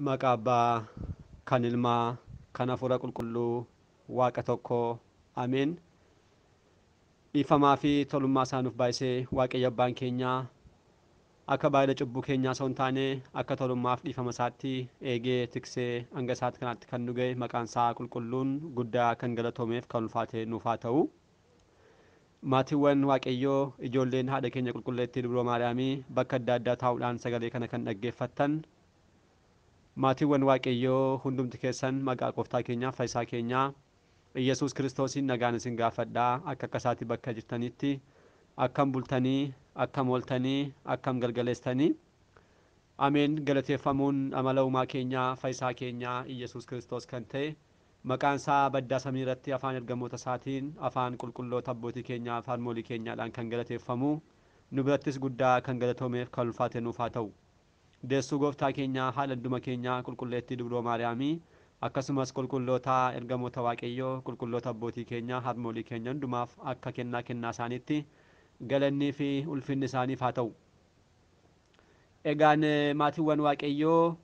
Maqaa Abbaa, kan Ilmaa, kan Hafuura Qulqulluu, Waaqa tokko, Ameen. Dhiifamaa fi tolummaa isaa nuuf baay'isee Waaqayyo Abbaan keenya akka baay'ina cubbuu keenyaa osoo hin taane akka tolummaaf dhiifama isaatti eegee tiksee hanga isaatti kanaatti kan nu ga'e maqaan isaa qulqulluun guddaa kan galatoomeef kan ulfaate nuuf haa ta'u. Maatiiwwan Waaqayyoo, ijoolleen haadha keenya qulqulleettii Dubroo Maariyaamii bakka adda addaa taa'uudhaan sagalee kana kan dhaggeeffattan, maatiiwwan Waaqayyoo hundumti keessan maqaa Gooftaa keenyaa Fayyisaa keenyaa Iyyasuus Kiristoosiin nagaan isin gaafadhaa. Akka akka isaatti bakka jirtanitti akkam bultanii, akkam ooltanii, akkam galgaleessitanii? Ameen. Galateeffamuun amala uumaa keenyaa Fayyisaa keenyaa Iyyasuus Kiristoos kan ta'e maqaan isaa baddaa samii irratti afaan ergamoota isaatiin, afaan qulqulloota abbootii keenyaa, afaan moolii keenyaadhaan kan galateeffamu, nu birattis guddaa kan galatoomeef kan ulfaate nuuf haa ta'u. Deessuu Gooftaa keenyaa, haadha hunduma keenyaa qulqulleettii Dubroo Maariyaamii, akkasumas qulqulloota ergamoota Waaqayyoo, qulqulloota abbootii keenyaa, harmoolii keenya hundumaaf akka kennaa kennaa isaaniitti galannii fi ulfinni isaaniif haa ta'u. Egaan maatiiwwan Waaqayyoo,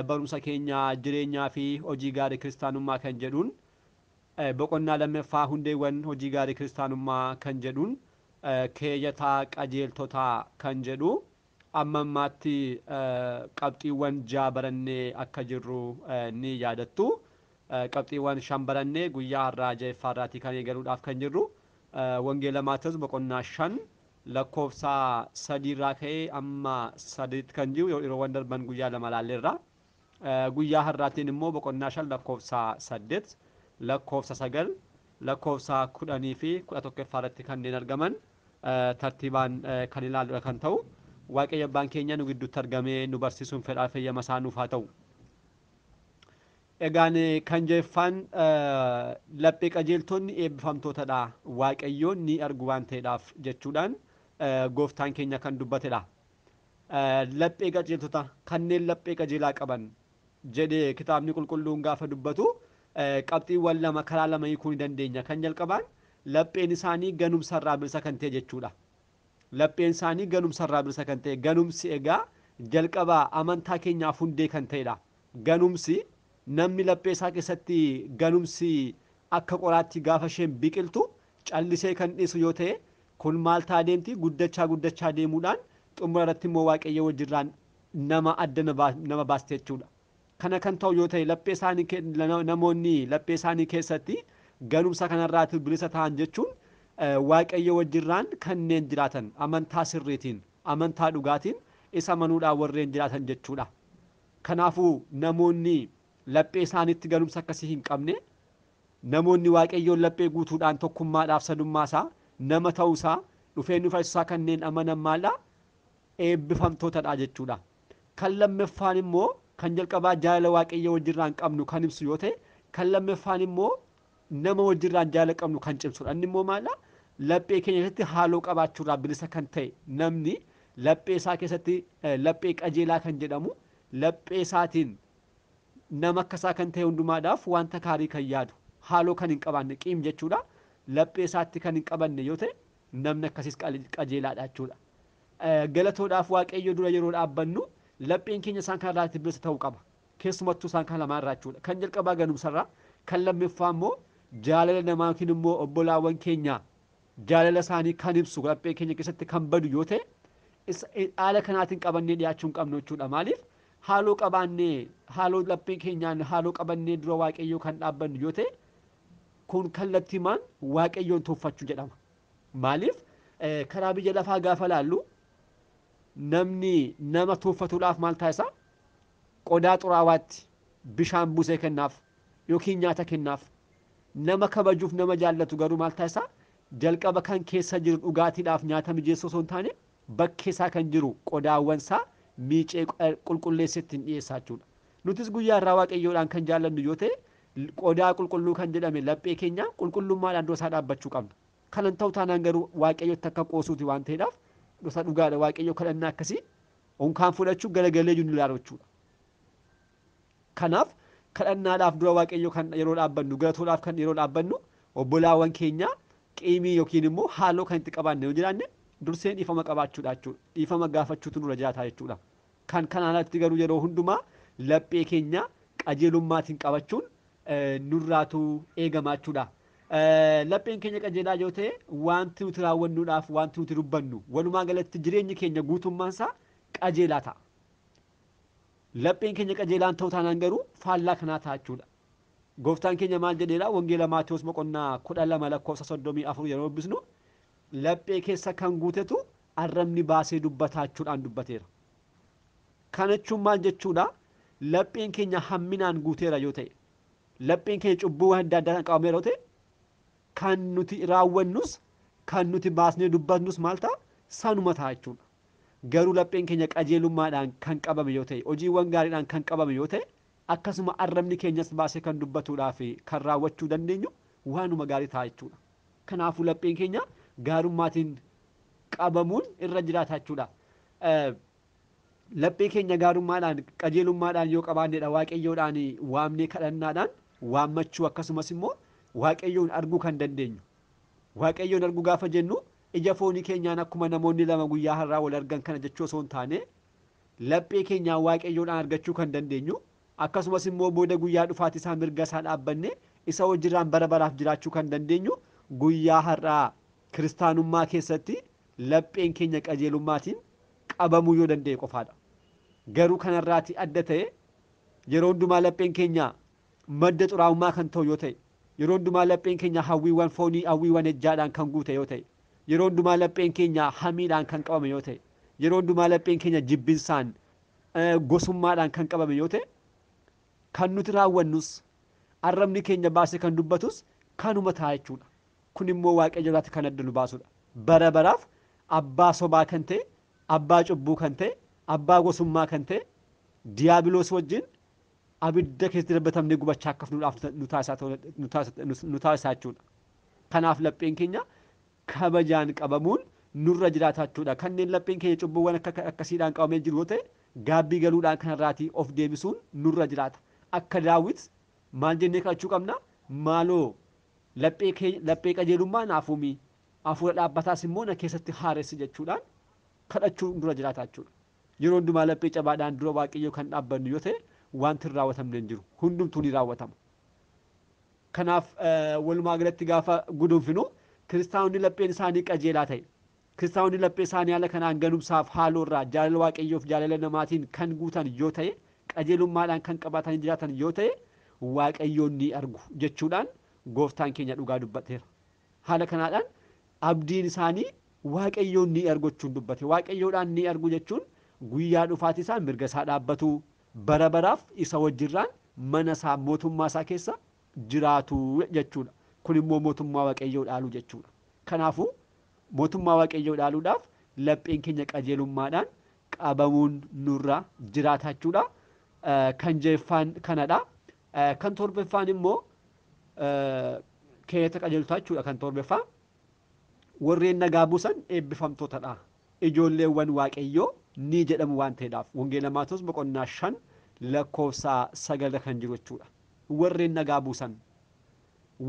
barumsa keenya jireenyaa fi hojii gaarii kiristaanummaa kan jedhuun boqonnaa lammaffaa hundeewwan hojii gaarii kiristaanummaa kan jedhuun keeyyataa qajeeltotaa kan jedhu amma ammaatti qabxiiwwan 6 barannee akka jirru ni yaadattu. Qabxiiwwan 5 barannee guyyaa har'aa ja'affaa irraatii kan eegaluudhaaf kan jirru Wangeela Maatewos boqonnaa 5 lakkoofsa 3 irraa ka'ee amma 3tti kan jiru yeroowwan darban guyyaa 2 ilaalleerra. Guyyaa har'aatiin immoo boqonnaa 5 lakkoofsa 8, lakkoofsa 9, lakkoofsa 10 fi 11ffaa irratti kanneen argaman tartiibaan kan ilaalludha kan ta'u. Waaqayyo Abbaan keenya nu gidduutti argamee nu barsiisuun fedhaa fayyama isaa nuuf haa ta'u. Egaan kan jeffaan laphee qajeeltonni eebbifamtootadha, Waaqayyoon ni argu waan ta'eedhaaf jechuudhaan Gooftaan keenya kan dubbatedha. Laphee qajeeltota, kanneen laphee qajeelaa qaban jedhee kitaabni qulqulluun gaafa dubbatu qabxiiwwan lama karaa lama hiikuu ni dandeenya. Kan jalqabaan lapheen isaanii ganumsarraa bilisa kan ta'e jechuudha. Lapheen isaanii ganumsarraa bilisa kan ta'e. Ganumsi egaa jalqaba amantaa keenyaaf hundee kan ta'edha. Ganumsi namni laphee isaa keessatti ganumsi akka qoraatti gaafa isheen biqiltu callisee kan dhiisu yoo ta'e, kun maal ta'a deemti? Guddachaa guddachaa deemuudhaan xumura irratti immoo Waaqayyo wajjirraan nama adda nama baaste jechuudha. Kana kan ta'u yoo ta'e, laphee isaanii namoonni laphee isaanii keessatti ganumsa kanarraati bilisa ta'an jechuun Waaqayyo wajjirraan kanneen jiraatan, amantaa sirriitiin, amantaa dhugaatiin isa amanuudhaan warreen jiraatan jechuudha. Kanaafuu namoonni laphee isaaniitti ganumsa akkasii hin qabne, namoonni Waaqayyoon laphee guutuudhaan tokkummaadhaaf sadummaa isaa, nama ta'uusaa, dhufee nu fayyisuusaa kanneen amanan maaldha? Eebbifamtootadha jechuudha. Kan lammaffaan immoo, kan jalqabaa jaalala Waaqayyo wajjirraan qabnu kan ibsu yoo ta'e, kan lammaffaan immoo nama wajjirraan jaalala qabnu kan cimsudha. Inni immoo maaldha? Laphee keenya keessatti haaloo qabaachuurraa bilisa kan ta'e, namni laphee isaa keessatti laphee qajeelaa kan jedhamu laphee isaatiin nama akka isaa kan ta'e hundumaadhaaf wanta gaarii kan yaadu, haaloo kan hin qabaanne, qiim jechuudha. Laphee isaatti kan hin qabanne yoo ta'e, namni akkasiis qajeelaadha jechuudha. Galatoodhaaf Waaqayyo dura yeroo dhaabbannu lapheen keenya isaan kanarraatti bilisa ta'uu qaba. Keessumattuu isaan kana lamaan irraa jechuudha. Kan jalqabaa ganumsarraa, kan lammaffaa immoo jaalala namaa yookiin immoo obbolaawwan keenya jaalala isaanii kan ibsu laphee keenya keessatti kan badu yoo ta'e, haala kanaatiin qabannee dhiyaachuu hin qabnu jechuudha. Maaliif? Haaloo qabaannee, haaloo laphee keenyaan haaloo qabannee dura Waaqayyoo kan dhaabbannu yoo ta'e, kun kallattiimaan Waaqayyoon tuffachuu jedhama. Maaliif? Karaa biyya lafaa gaafa laallu namni nama tuffatuudhaaf maal taasisa? Qodaa xuraawaatti bishaan buusee kennaaf yookiin nyaata kennaaf. Nama kabajuuf nama jaallatu garuu maal taasisa? Jalqaba kan keessa jiru dhugaatiidhaaf nyaata mijeessuu osoo hin taane bakkee isaa kan jiru qodaawwan isaa miicee qulqulleessee ittiin dhiyeessaa jechuudha. Nutis guyyaa irraa Waaqayyoodhaan kan jaallannu yoo ta'e, qodaa qulqulluu kan jedhame laphee keenya qulqullummaadhaan dura isaa dhaabbachuu qabna. Kanan ta'u taanaan garuu Waaqayyotti akka qoosuuti waan ta'eedhaaf gosa dhugaadha Waaqayyo kadhannaa akkasii unkaan fudhachuu galagalee jiru ilaalu jechuudha. Kanaaf kadhannaadhaaf dura Waaqayyo kan yeroo dhaabbannu, galatoodhaaf kan yeroo dhaabbannu, obbolaawwan keenya qiimii yookiin immoo haaloo kan itti qabaanne yoo jiraanne durseen dhiifama qabaachuudha jechuudha. Dhiifama gaafachuutu nurra jiraata jechuudha. Kan kanaan alatti garuu yeroo hundumaa Laphee keenya qajeelummaatiin qabachuun nurraatu eegama jechuudha. Lapheen keenya qajeelaa yoo ta'e, wanti nuti raawwannuudhaaf wanti nuti dubbannu, walumaa galatti jireenyi keenya guutummaan isaa qajeelaa ta'a. Lapheen keenya qajeelaan ta'u taanaan garuu faallaa kanaa ta'a jechuudha. Gooftaan keenya maal jedheera? Wangeela Maatewos boqonnaa 12 lakkoofsa 34 yeroo dubbisnu, laphee keessa kan guutetu arrabni baasee dubbataa jechuudhaan dubbateera. Kana jechuun maal jechuudha? Lapheen keenya hamminaan guuteera yoo ta'e, lapheen keenya cubbuu adda addaan qabameera yoo ta'e, kan nuti raawwannus kan nuti baasnee dubbannus maal ta'a? Sanuma ta'a jechuudha. Garuu lapheen keenya qajeelummaadhaan kan qabame yoo ta'e, hojiiwwan gaariidhaan kan qabame yoo ta'e, akkasuma arrabni keenyas baasee kan dubbatuudhaa fi kan raawwachuu dandeenyu waanuma gaarii ta'a jechuudha. Kanaafuu lapheen keenya gaarummaatiin qabamuun irra jiraata jechuudha. Laphee keenya gaarummaadhaan, qajeelummaadhaan yoo qabaannedha Waaqayyoodhaan waamnee kadhannaadhaan waammachuu, akkasumas immoo Waaqayyoon arguu kan dandeenyu. Waaqayyoon arguu gaafa jennu, ija foonii keenyaan akkuma namoonni lama guyyaa har'aa wal argan kana jechuu osoo hin taane, laphee keenyaan Waaqayyoodhaan argachuu kan dandeenyu, akkasumas immoo booda guyyaa dhufaati isaa mirga isaa dhaabbanne isa wajjirraan bara baraaf jiraachuu kan dandeenyu, guyyaa har'aa kiristaanummaa keessatti lapheen keenya qajeelummaatiin qabamuu yoo danda'e qofaadha. Garuu kanarraati adda ta'e, yeroo hundumaa lapheen keenya madda xuraa'ummaa kan ta'u yoo ta'e, yeroo hundumaa lapheen keenya hawwiiwwan foonii, hawwiiwwan ejjaadhaan kan guute yoo ta'e, yeroo hundumaa lapheen keenya hamiidhaan kan qabame yoo ta'e, yeroo hundumaa lapheen keenya jibbinsaan, gosummaadhaan kan qabame yoo ta'e, kan nuti raawwannus arrabni keenya baasee kan dubbatus kanuma ta'a jechuudha. Kun immoo Waaqayyo irraatti kan adda nu baasudha. Bara baraaf abbaa sobaa kan ta'e, abbaa cubbuu kan ta'e, abbaa gosummaa kan ta'e Diyaabiloos wajjin abidda keessatti darbatamnee gubachaa akka nuudhaaf nu taasisaa jechuudha. Kanaaf lapheen keenya kabajaan qabamuun nurra jiraata jechuudha. Kanneen lapheen keenya cubbuuwwan akkasiidhaan qabamee jiru yoo ta'e, gaabbii galuudhaan kanarraatii of deebisuun nurra jiraata. Akka Daawit maal jennee kadhachuu qabna? Maaloo laphee qajeelummaa naaf uumi, hafuura dhaabbataas immoo na keessatti haaressi jechuudhaan kadhachuu nurra jiraata jechuudha. Yeroo hundumaa laphee cabaadhaan dura Waaqayyoo kan dhaabbannu yoo ta'e, wanti hin raawwatamne hin jiru. Hundumtuu ni raawwatama. Kanaaf walumaa galatti gaafa guduunfinu, kiristaanonni lapheen isaanii qajeelaa ta'e, kiristaanonni laphee isaanii haala kanaan ganumsaaf haaloo irraa jaalala Waaqayyoof jaalala namaatiin kan guutan yoo ta'e, qajeelummaadhaan kan qabaatanii jiraatan yoo ta'e, Waaqayyoon ni argu jechuudhaan gooftaan keenya dhugaa dubbateera. Haala kanaadhaan abdiin isaanii Waaqayyoon ni argu jechuun dubbate. Waaqayyoodhaan ni argu jechuun guyyaa dhufaati isaa mirga isaa dhaabbatu, bara baraaf isa wajjirraan mana isaa, mootummaa isaa keessa jiraatu jechuudha. Kun immoo mootummaa Waaqayyoo dhaaluu jechuudha. Kanaafuu mootummaa Waaqayyoo dhaaluudhaaf lapheen keenya qajeelummaadhaan qabamuun nurra jiraata jechuudha. Kan jeeffaan kanadha. Kan torbaffaan immoo keeyyata qajeeltotaa jechuudha kan torbaffaa. Warreen nagaa buusan eebbifamtootadha, ijoolleewwan Waaqayyoo ni jedhamu waan ta'eedhaaf. Wangeela Maatewos boqonnaa 5 lakkoofsa 9 kan jiru jechuudha. Warreen nagaa buusan.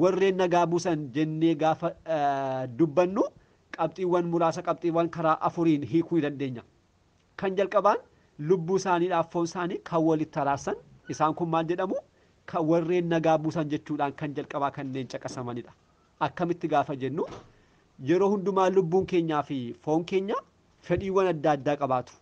Warreen nagaa buusan jennee gaafa dubbannu, qabxiiwwan muraasa, qabxiiwwan karaa afuriin hiikuu ni dandeenya. Kan jalqabaan lubbuu isaaniidhaaf foon isaanii kan walitti araarsan, isaan kun maal jedhamu? Kan warreen nagaa buusan jechuudhaan kan jalqabaa kanneen caqasamanidha. Akkamitti gaafa jennu, yeroo hundumaa lubbuun keenyaa fi foon keenya fedhiiwwan adda addaa qabaatu.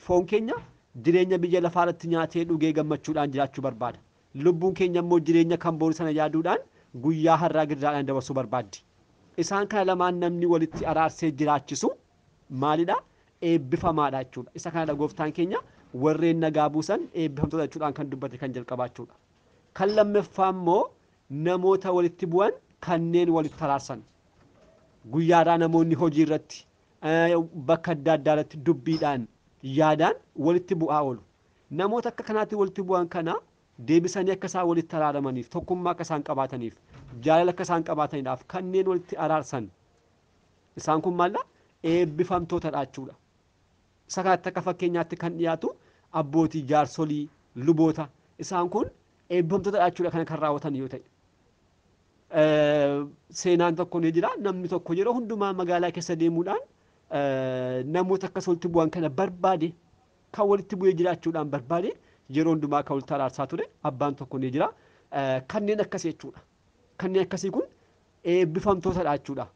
Foon keenya jireenya biyya lafaa irratti nyaatee dhugee gammachuudhaan jiraachuu barbaada. Lubbuun keenya immoo jireenya kan boru sana yaaduudhaan guyyaa har'aa gidiraadhaan dabarsuu barbaaddi. Isaan kana lamaan namni walitti araarsee jiraachisu maalidha? Eebbifamaadha jechuudha. Isa kanadha gooftaan keenya warreen nagaa buusan eebbifamtoota jechuudhaan kan dubbate kan jalqabaa jechuudha. Kan lammaffaa immoo namoota walitti bu'an kanneen walitti araarsan. Guyyaadhaa namoonni hojii irratti, bakka adda addaa irratti dubbiidhaan, yaadaan walitti bu'aa oolu. Namoota akka kanaatti walitti bu'an kana deebisanii akka isaan walitti araaramaniif, tokkummaa akka isaan qabaataniif, jaalala akka isaan qabaataniidhaaf kanneen walitti araarsan, isaan kun maaldha? Eebbifamtootadha jechuudha. Isa kanatti akka fakkeenyaatti kan dhiyaatu abbootii, jaarsolii, luboota, isaan kun eebbifamtootadha jechuudha kana kan raawwatan yoo ta'e. Seenaan tokko ni jira. Namni tokko yeroo hundumaa magaalaa keessa deemuudhaan namoota akkas walitti bu'an kana barbaade, kan walitti bu'ee jiraachuudhaan barbaade Yeroo hundumaa kan walitti araarsaa ture abbaan tokko ni jira. Kanneen akkasii jechuudha. Kanneen akkasii kun eebbifamtootadha jechuudha.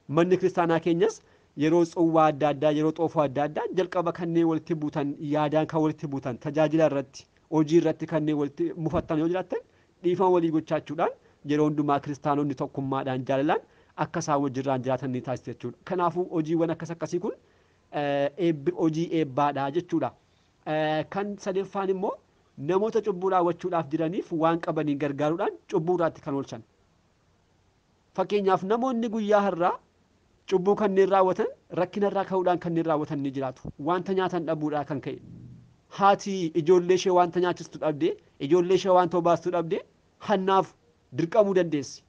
Manni kiristaanaa keenyas yeroo tsuwwaa adda addaa, yeroo xoofoo adda addaa jalqaba kanneen walitti buutan, yaadaan kan walitti buutan, tajaajila irratti, hojii irratti kanneen walitti mufattan yoo jiraattan dhiifama walii gochaachuudhaan yeroo hundumaa kiristaanonni tokkummaadhaan jaalalaan akka isaan wajjirraan jiraatan ni taasisa jechuudha. Kanaafuu hojiiwwan akkas akkasii kun hojii eebbaadha jechuudha. Kan sadaffaan immoo namoota cubbuu raawwachuudhaaf jiraniif waan qabaniin gargaaruudhaan cubbuu irraatti kan oolchan. Fakkeenyaaf namoonni guyyaa har'aa cubbuu kanneen raawwatan rakkina irraa ka'uudhaan kanneen raawwatan ni jiraatu. Wanta nyaatan dhabuudhaa kan ka'e. Haati ijoollee ishee wanta nyaachistu dhabdee, ijoollee ishee wanta obaastu dhabdee hannaaf dirqamuu dandeessi.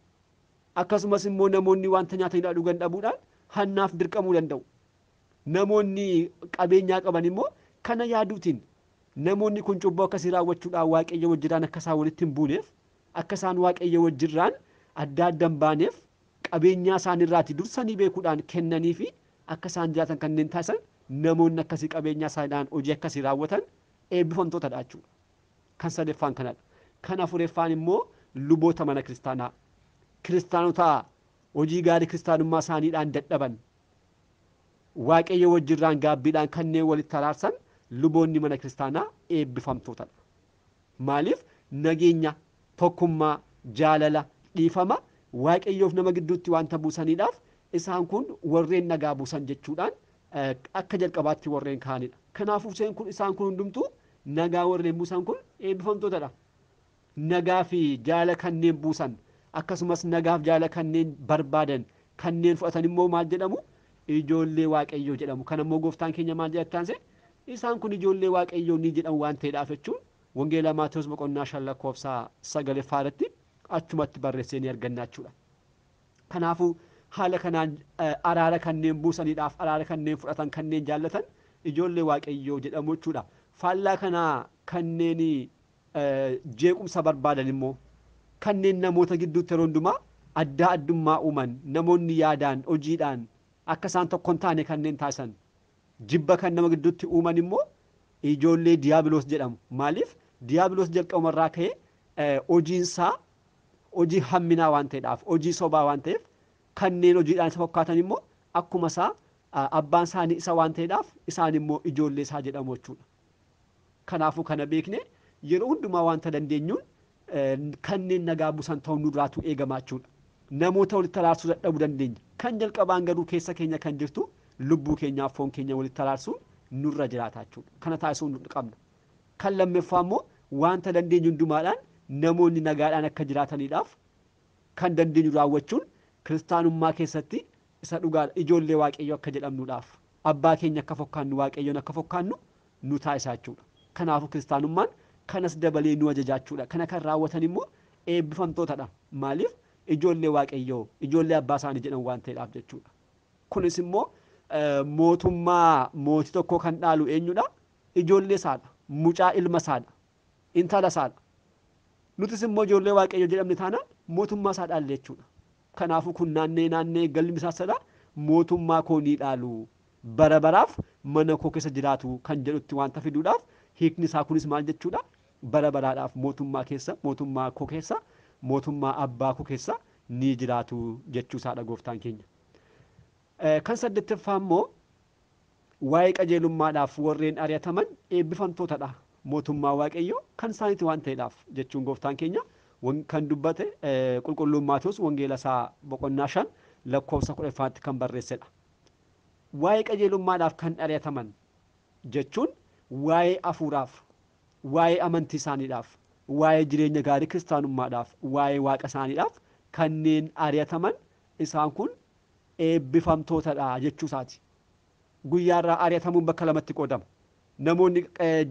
Akkasumas immoo namoonni wanta nyaatanii dhugan dhabuudhaan hannaaf dirqamuu danda'u. Namoonni qabeenyaa qaban immoo kana yaaduutiin namoonni kun cubbuu akkasii raawwachuudhaan Waaqayyo wajjiraan akka isaan walitti hin buuneef, akka isaan Waaqayyo wajjirraan adda adda hin baaneef qabeenyaa isaaniirraati dursanii beekuudhaan kennanii fi akka isaan jiraatan kanneen taasisan namoonni akkasii qabeenyaa isaaniidhaan hojii akkasii raawwatan eebbifamtootadha jechuudha. Kan sadaffaan kanadha. Kan afuraffaan immoo luboota mana kiristaanaa. Kiristaanota hojii gaarii kiristaanummaa isaaniidhaan dadhaban, Waaqayyo wajjirraan gaabbiidhaan kanneen walitti araarsan luboonni mana kiristaanaa eebbifamtootadha. Maaliif? Nageenya, tokkummaa, jaalala, dhiifama Waaqayyoof nama gidduutti wanta buusaniidhaaf isaan kun warreen nagaa buusan jechuudhaan akka jalqabaatti warreen kaa'anidha. Kanaafuu isaan kun hundumtuu nagaa warreen buusan kun eebbifamtootadha. Nagaa fi jaalala kanneen buusan, akkasumas nagaaf jaalala kanneen barbaadan, kanneen fudhatan immoo maal jedhamu? Ijoollee Waaqayyoo jedhamu. Kan ammoo gooftaan keenya maal jedha taanse? Isaan kun ijoollee Waaqayyoo ni jedhamu waan ta'eedhaaf jechuun Wangeela Maatewos boqonnaa 5 lakkoofsa 9 irratti achumatti barreessee ni arganna jechuudha. Kanaafuu haala kanaan araara kanneen buusaniidhaaf, araara kanneen fudhatan, kanneen jaallatan ijoollee Waaqayyoo jedhamu jechuudha. Faallaa kanaa kanneen jeequmsa barbaadan immoo, kanneen namoota gidduutti yeroo hundumaa addaa addummaa uuman, namoonni yaadaan, hojiidhaan akka isaan tokko hin taane kanneen taasisan, jibba kan nama gidduutti uuman immoo ijoollee Diyaabiloos jedhamu. Maaliif? Diyaabiloos jalqabumarraa ka'ee hojiinsaa hojii hamminaa waan ta'eedhaaf, hojii sobaa waan ta'eef, kanneen hojiidhaan isa fakkaatan immoo akkuma isaa abbaan isaanii isa waan ta'eedhaaf isaan immoo ijoollee isaa jedhamu jechuudha. Kanaafuu kana beekne yeroo hundumaa wanta dandeenyuun kanneen nagaa buusan ta'uu nurraatu eegama jechuudha. Namoota walitti araarsuu dadhabuu dandeenya. Kan jalqabaan garuu keessa keenya kan jirtu lubbuu keenyaaf foon keenya walitti araarsuun nurra jiraata jechuudha. Kana taasisuu nu qabna. Kan lammaffaa immoo wanta dandeenyu hundumaadhaan namoonni nagaadhaan akka jiraataniidhaaf kan dandeenyu raawwachuun kiristaanummaa keessatti isa dhugaadha. Ijoollee Waaqayyoo akka jedhamnuudhaaf, abbaa keenya akka fokkaannu, Waaqayyoon akka fokkaannu nu taasisa jechuudha. Kanaafuu kiristaanummaan kanas dabalee nu ajaja jechuudha. Kana kan raawwatan immoo eebbifamtootadha. Maaliif? Ijoollee Waaqayyoo, ijoollee abbaa isaanii jedhamu waan ta'eedhaaf jechuudha. Kunis immoo mootummaa mootii tokkoo kan dhaalu eenyudha? Ijoollee isaadha. Mucaa ilma isaadha. Intala isaadha. Nutis immoo ijoollee Waaqayyoo jedhamne taanaan mootummaa isaa dhaalle jechuudha. Kanaafuu kun naannee naannee galmi isaa sadha, mootummaa koo ni dhaalu, bara baraaf mana koo keessa jiraatu kan jedhutti wanta fiduudhaaf hiikni isaa kunis maal jechuudha? Bara baraadhaaf mootummaa keessa, mootummaa koo keessa, mootummaa abbaa koo keessa ni jiraatu jechuu isaadha gooftaan keenya. Kan saddeettaffaa immoo waa'ee qajeelummaadhaaf warreen ari'ataman eebbifamtootadha. Mootummaa Waaqayyoo kan isaaniiti waan ta'eedhaaf jechuun gooftaan keenya kan dubbate qulqulluun Maatewos wangeela isaa boqonnaa 5 lakkoofsa 10ffaatti kan barreessedha. Waa'ee qajeelummaadhaaf kan ari'ataman jechuun waa'ee hafuuraaf, waa'ee amantii isaaniidhaaf, waa'ee jireenya gaarii kiristaanummaadhaaf, waa'ee waaqa isaaniidhaaf kanneen ari'ataman isaan kun eebbifamtootadha jechuu isaati. Guyyaarraa ari'atamuun bakka lamatti qoodama. Namoonni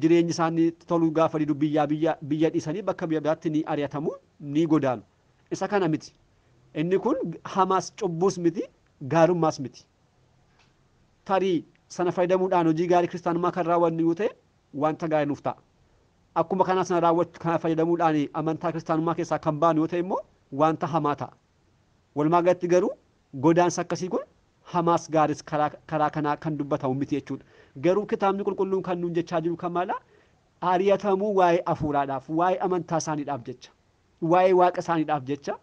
jireenyi isaanii toluu gaafa didu biyyaa biyya dhiisanii bakka biyya biraatti ni ari'atamu, ni godaanu. Isa kana miti. Inni kun hamaas cubbuus miti, gaarummaas miti. Tarii sana fayyadamuudhaan hojii gaarii kiristaanummaa kan raawwannu yoo ta'e wanta gaarii nuuf ta'a. Akkuma kanaa sana raawwachuu kana fayyadamuudhaan amantaa kiristaanummaa keessaa kan baanu yoo ta'e immoo wanta hamaa ta'a. Walumaa galatti garuu godaansa akkasii kun hamaas gaaris karaa kanaa kan dubbatamu miti jechuudha. Garuu kitaabni qulqulluun kan nuun jechaa jiru kan maalaa? Ari'atamuu waa'ee hafuuraadhaaf, waa'ee amantaa isaaniidhaaf jecha, waa'ee waaqa isaaniidhaaf jecha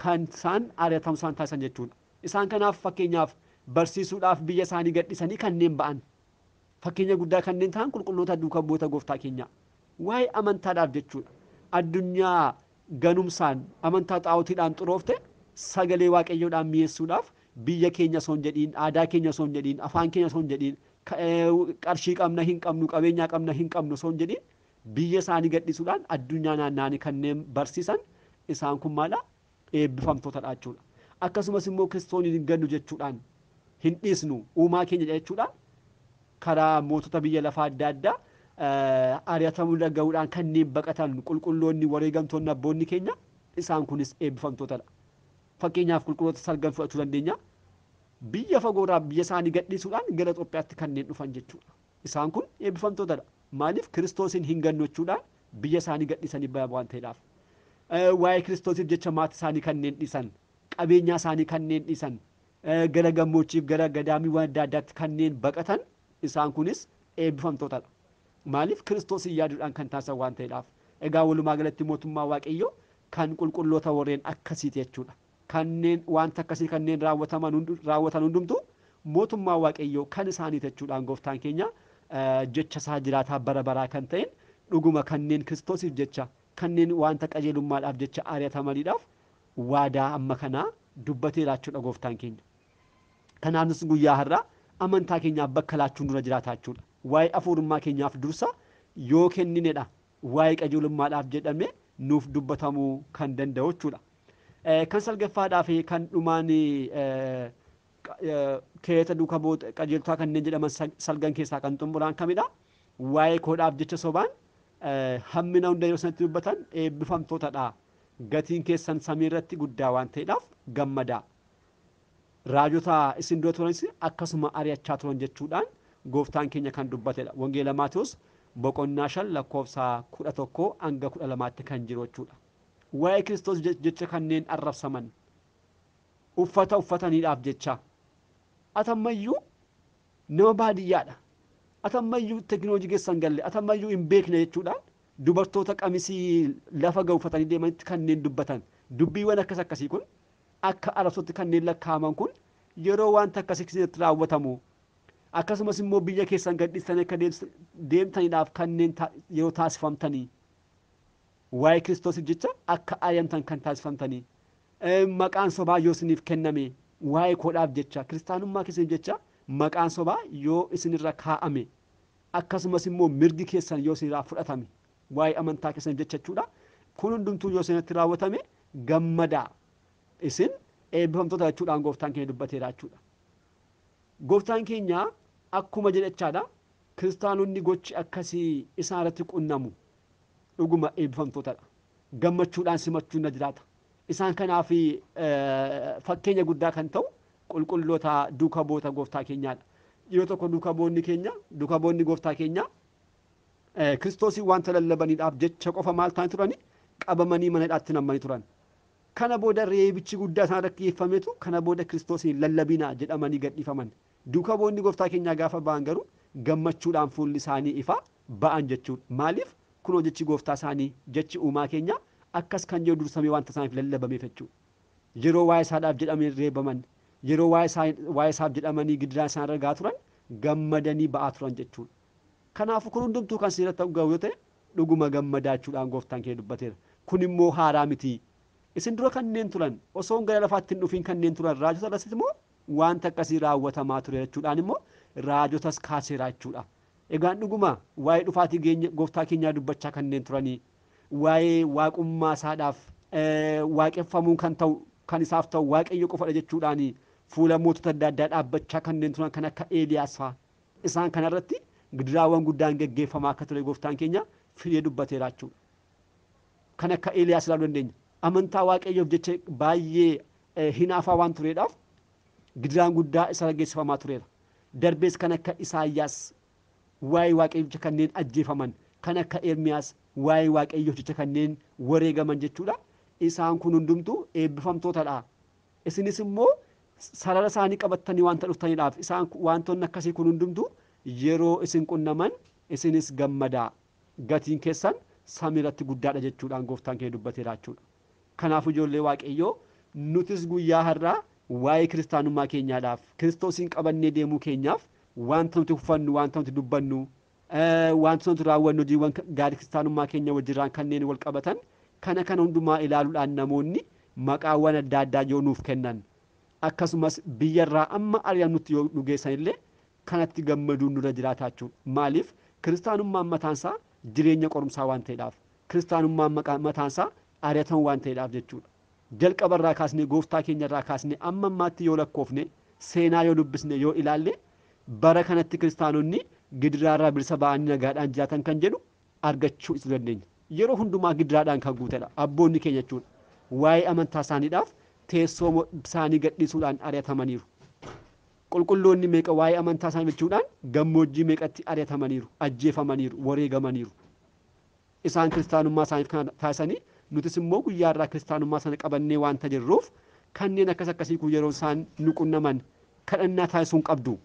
kan isaan ari'atamuu isaan taasisan jechuudha. Isaan kanaaf fakkeenyaaf barsiisuudhaaf biyya isaanii gadhiisanii kanneen ba'an fakkeenya guddaa kanneen ta'an qulqulloota duuka bu'oota gooftaa keenyaa waa'ee amantaadhaaf jechuudha. Addunyaa ganumsaan amantaa xaa'ootiidhaan xuroofte sagalee waaqayyoodhaan mi'eessuudhaaf biyya keenya osoo hin jedhiin, aadaa keenya osoo hin jedhiin, afaan keenya osoo hin jedhiin, qarshii qabna hin qabnu, qabeenyaa qabna hin qabnu osoo hin jedhiin biyya isaanii gadhiisuudhaan addunyaa naanna'anii kanneen barsiisan isaan kun maala eebbifamtootadha jechuudha. Akkasumas immoo kiristooniin hin gannu jechuudhaan hin dhiisnu uumaa keenya jechuudhaan karaa mootota biyya lafaa adda addaa ari'atamuu dhaga'uudhaan kanneen baqatan qulqulloonni wareegamtoonni abboonni keenya isaan kunis eebbifamtootadha. Fakkeenyaaf qulqulloota salgan fudhachuu dandeenya. Biyya fagoorraa biyya isaanii gadhiisuudhaan gara Itoophiyaatti kanneen dhufan jechuudha. Isaan kun eebbifamtootadha. Maaliif kiristoosiin hin gannu jechuudhaan biyya isaanii gadhiisanii bayan waan ta'eedhaaf. Waa'ee kiristoosiif jecha maatii isaanii kanneen dhiisan, qabeenyaa isaanii kanneen dhiisan, gara gammoojjiif gara gadaamiiwwan adda addaatti kanneen baqatan isaan kunis eebbifamtootadha. Maaliif kiristoosiin yaaduudhaan kan taasisan waan ta'eedhaaf. Egaa walumaa galatti mootummaa waaqayyoo kan qulqulloota warreen akkasiiti jechuudha. Kanneen wanta akkasii kanneen raawwatan hundumtu mootummaa waaqayyoo kan isaaniiti jechuudhaan gooftaan keenya jecha isaa jiraataa bara baraa kan ta'een dhuguma kanneen kiristoosiif jecha kanneen wanta qajeelummaadhaaf jecha ari'atamaniidhaaf waadaa amma kanaa dubbateera jechuudha gooftaan keenya. Kanaaf nus guyyaa har'aa amantaa keenyaaf bakka laachuun dura jiraata jechuudha. Waa'ee hafuurummaa keenyaaf dursa yoo kenninedha waa'ee qajeelummaadhaaf jedhamee nuuf dubbatamuu kan danda'u jechuudha. Kan salgaffaadhaa fi kan dhumaan keeta duuka bu'oota qajeeltotaa kanneen jedhaman salgan keessaa kan xumuraan kamidha? Waa'ee koodhaaf jecha sobaan hammina hunda yeroo sanatti dubbatan eebbifamtootadha. Gatiin keessan samii irratti guddaa waan ta'eedhaaf gammadaa. Raajota isin dura turanis akkasuma ari'achaa turan jechuudhaan gooftaan keenya kan dubbatedha. Wangeela Maatewos boqonnaa 5 lakkoofsa 11 hanga 12tti kan jiru jechuudha. Waa'ee Kiristoos jecha kanneen arrabsaman uffata uffataniidhaaf jecha atammayyuu nama baadiyyaadha. Atammayyuu teknooloojii keessa hin galle, atammayyuu hin beekne jechuudhaan dubartoota qamisii lafa ga'u uffatanii deemanitti kanneen dubbatan dubbiiwwan akkas akkasii kun akka arrabsootti kanneen lakkaa'aman kun yeroo wanta akkasii keessatti raawwatamu akkasumas immoo biyya keessan gadhiistanii akka deemtaniidhaaf kanneen yeroo taasifamtanii waa'ee Kiristoosiif jecha akka ari'amtan kan taasifamtanii maqaan sobaa yoo isiniif kenname waa'ee koodhaaf jecha kiristaanummaa keessaniif jecha maqaan sobaa yoo isinirra kaa'ame akkasumas immoo mirgi keessan yoo isinirraa fudhatame waa'ee amantaa keessaniif jecha jechuudha. Kun hundumtuu yoo isinitti raawwatame gammadaa isin eebbifamtoota jechuudhaan gooftaan keenya dubbateera jechuudha. Gooftaan keenya akkuma jedhachaadha kiristaanonni gochi akkasii isaan irratti qunnamu dhuguma eebbifamtootadha. Gammachuudhaan simachuun na jiraata. Isaan kanaaf fakkeenya guddaa kan ta'u qulqulloota duuka bu'oota gooftaa keenyaadha. Yeroo tokko duuka bu'oonni keenya, duuka bu'oonni gooftaa keenyaa Kiristoosiin wanta lallabaniidhaaf jecha qofa maal ta'anii turani? Qabamanii mana hidhaatti nammanii turan. Kana booda reebichi guddaa isaan irratti geeffametu kana booda Kiristoosiin lallabinaa jedhamanii gadhiifaman. Duuka bu'oonni gooftaa keenyaa gaafa ba'an garuu gammachuudhaan fuulli isaanii ifa ba'an jechuudha. Maaliif? Kunoo jechi gooftaa isaanii, jechi uumaa keenyaa akkas kan jedhu dursamee wanta isaaniif lallabameef jechuudha. Yeroo waa'ee isaadhaaf jedhamanii reebaman, yeroo waa'ee isaaf jedhamanii gidiraan isaan irra gahaa turan gammadanii ba'aa turan jechuudha. Kanaafuu kun hundumtuu kan seera ta'u ga'u yoo ta'e dhuguma gammadaa jechuudhaan gooftaan keenya dubbateera. Kun immoo haaraa miti. Isin dura kanneen turan osoo gara lafaatti hin dhufiin kanneen turan raajota irrattis immoo wanta akkasii raawwatamaa ture jechuudhaan immoo raajotas kaaseera jechuudha. Egaan dhuguma waa'ee dhufaatii gooftaa keenyaa dubbachaa kanneen turanii waa'ee waaqummaa isaadhaaf waaqeffamuun kan ta'u kan isaaf ta'u waaqayyo qofadha jechuudhaan fuula mootota adda addaa dhaabbachaa kanneen turan kan akka Eeliyaas fa'a. Isaan kanarratti gidiraawwan guddaan geggeeffamaa akka ture gooftaan keenya fidee dubbateera jechuudha. Kan akka Eeliyaas ilaaluu dandeenya. Amantaa waaqayyoof jecha baay'ee hinaafaa waan tureedhaaf gidiraan guddaa isa geessifamaa tureera. Darbees kan akka Isaayyaas waa'ee waaqayyoof jecha kanneen ajjeefaman, kan akka Ermiyaas waa'ee waaqayyoof jecha kanneen wareegaman jechuudha. Isaan kun hundumtuu eebbifamtootadha. Isinis immoo sarara isaanii qabattanii wanta dhuftaniidhaaf isaan wantoonni akkasii kun hundumtuu yeroo isin qunnaman isinis gammadaa. Gatiin keessan samii irratti guddaadha jechuudhaan gooftaan keenya dubbateera jechuudha. Kanaaf ijoollee Waaqayyoo, nutis guyyaa har'aa waa'ee kiristaanummaa keenyaadhaaf, Kiristoosiin qabannee deemuu keenyaaf, wanta nuti uffannu, wanta nuti dubbannu, wanta nuti raawwannu, hojiiwwan gaarii kiristaanummaa keenya wajjirraan kanneen wal qabatan kana kana hundumaa ilaaluudhaan namoonni maqaawwan adda addaa yoo nuuf kennan, akkasumas biyyarraa amma ari'amnutti yoo nu geessan illee kanatti gammaduun nurra jiraata jechuudha. Maaliif? Kiristaanummaan mataansaa jireenya qorumsaa waan ta'eedhaaf, kiristaanummaan mataansaa ari'atamu waan ta'eedhaaf jechuudha. Jalqabarraa kaasnee, gooftaa keenyarraa kaasnee amma ammaatti yoo lakkoofne, seenaa yoo dubbisne, yoo ilaalle, bara kanatti kiristaanonni gidiraarraa bilisa ba'anii nagaadhaan jiraatan kan jedhu argachuu isuu dandeenya. Yeroo hundumaa gidiraadhaan kan guutedha abboonni keenya jechuudha. Waa'ee amantaa isaaniidhaaf teessoo isaanii gadhiisuudhaan ari'atamaniiru. Qulqulloonni meeqa waa'ee amantaa isaanii jechuudhaan gammoojjii meeqatti ari'atamaniiru, ajjeefamaniiru, wareegamaniiru. Isaan kiristaanummaa isaaniif kana taasisanii, nutis immoo guyyaa irraa kiristaanummaa sana qabannee waanta jirruuf, kanneen akkas akkasii kun yeroo isaan nu qunnaman kadhannaa taasisuu hin qabdu.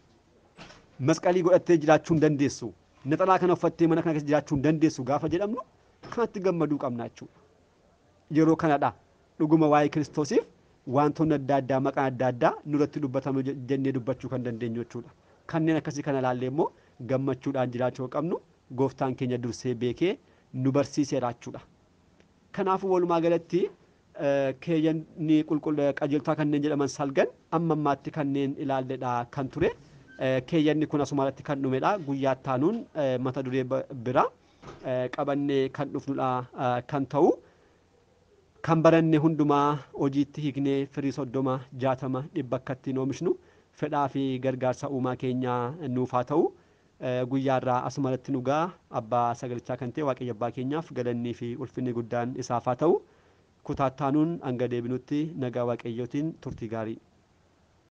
Masqalii godhattee jiraachuu hin dandeessu. Naxalaa kana uffattee mana kana keessa jiraachuu hin dandeessu gaafa jedhamnu kanatti gammaduu qabna jechuudha. Yeroo kanadha dhuguma waa'ee Kiristoosiif wantoonni adda addaa, maqaan adda addaa nurratti dubbatamu jennee dubbachuu kan dandeenyu jechuudha. Kanneen akkasii kana ilaallee immoo gammachuudhaan jiraachuu qabnu gooftaan keenya dursee beekee nu barsiiseera jechuudha. Kanaafuu walumaa galatti keeyyanni qajeeltotaa kanneen jedhaman salgan amma ammaatti kanneen ilaalledha kan ture. Keeyyanni kun asuma irratti kan dhumedha. Guyyaa itti mata duree bira qabannee kan dhufnudha kan ta'u. Kan baranne hundumaa hojiitti hiiknee firii 30, 60, 100 akka ittiin oomishnu fedhaa fi gargaarsa uumaa keenyaa nuuf haa ta'u. Guyyaa irraa asuma irratti nu ga'a. Abbaa sagalichaa kan ta'e Waaqayyo abbaa keenyaaf galannii fi ulfinni guddaan isaaf haa ta'u. Kutaa itti aanuun hanga deebinutti nagaa Waaqayyootiin turtii gaarii.